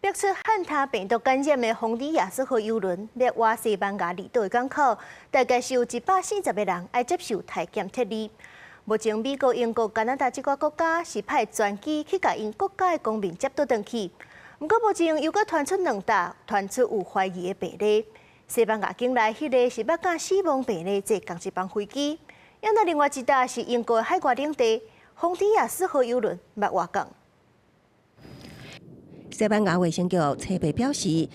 爆出漢他病毒感染的豐迪亞斯號郵輪，欲倚西班牙離島的港口，大概是有140個人愛接受體檢撤離。目前美國、英國、加拿大這個國家是派專機去共𪜶國家的公民接倒轉去。毋過目前又閣傳出兩搭傳出有懷疑的病例。西班牙境內彼个是捌佮死亡病例坐仝一班飛機，那另外一搭是英國海外領地豐迪亞斯號郵輪捌倚港。西班牙衛生局初步表示，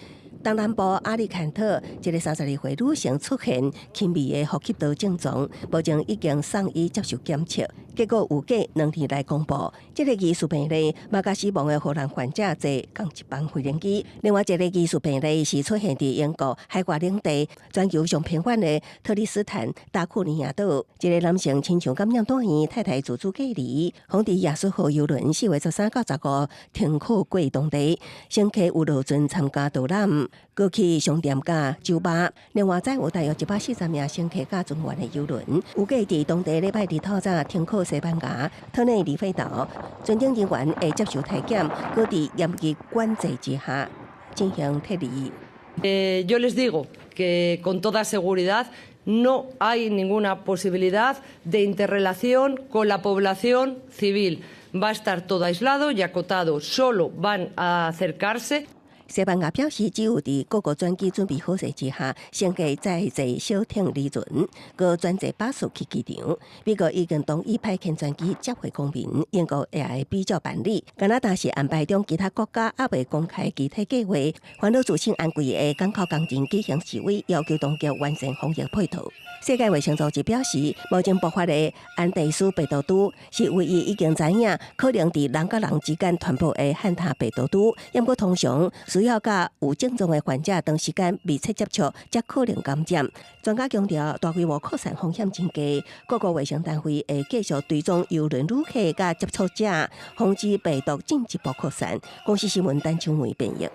東南部阿里坎特一个32歲女性出現輕微的呼吸道症狀，目前已經送醫接受檢測，結果預計2天內公布。這个疑似病例嘛佮死亡的荷蘭患者坐仝一班飛行機。另外一个疑似病例是出現佇英國海外領地全球上偏遠的特里斯坦達庫尼亞島，一个男性親像感染住院，太太自主隔離。豐迪亞斯號郵輪4月13到15停靠過當地，乘客有落船參加導覽，閣去商店佮酒吧。另外，載有大約140名乘客佮船員的郵輪，預計佇當地禮拜二透早停靠西班牙特內里費島，船頂人員會接受體檢，閣佇嚴格管制之下進行撤離。 Yo les digo que con toda seguridad no hay ninguna posibilidad de interrelación con la población civil. Va a estar todo aislado y acotado. Solo van a acercarse. 西班牙表示，只有佇各個轉機準備好勢之下，乘客才會坐小艇離船，閣轉坐巴士去機場。美國已經同意派遣專機接回公民，英國也會比照辦理。加拿大是安排中其他國家猶未公開具體計劃。煩惱自身安危的港口工人舉行示威，要求當局完善防疫配套。世界衛生組織表示，目前爆發的安第斯病毒株是唯一已經知影可能佇人佮人之間傳播的漢他病毒株，毋過通常需要佮有症狀的患者長時間密切接觸，才可能感染。專家強調，大規模擴散風險真低，各國衛生單位會繼續追蹤郵輪旅客佮接觸者，防止病毒進一步擴散。公視新聞陳秋梅編譯。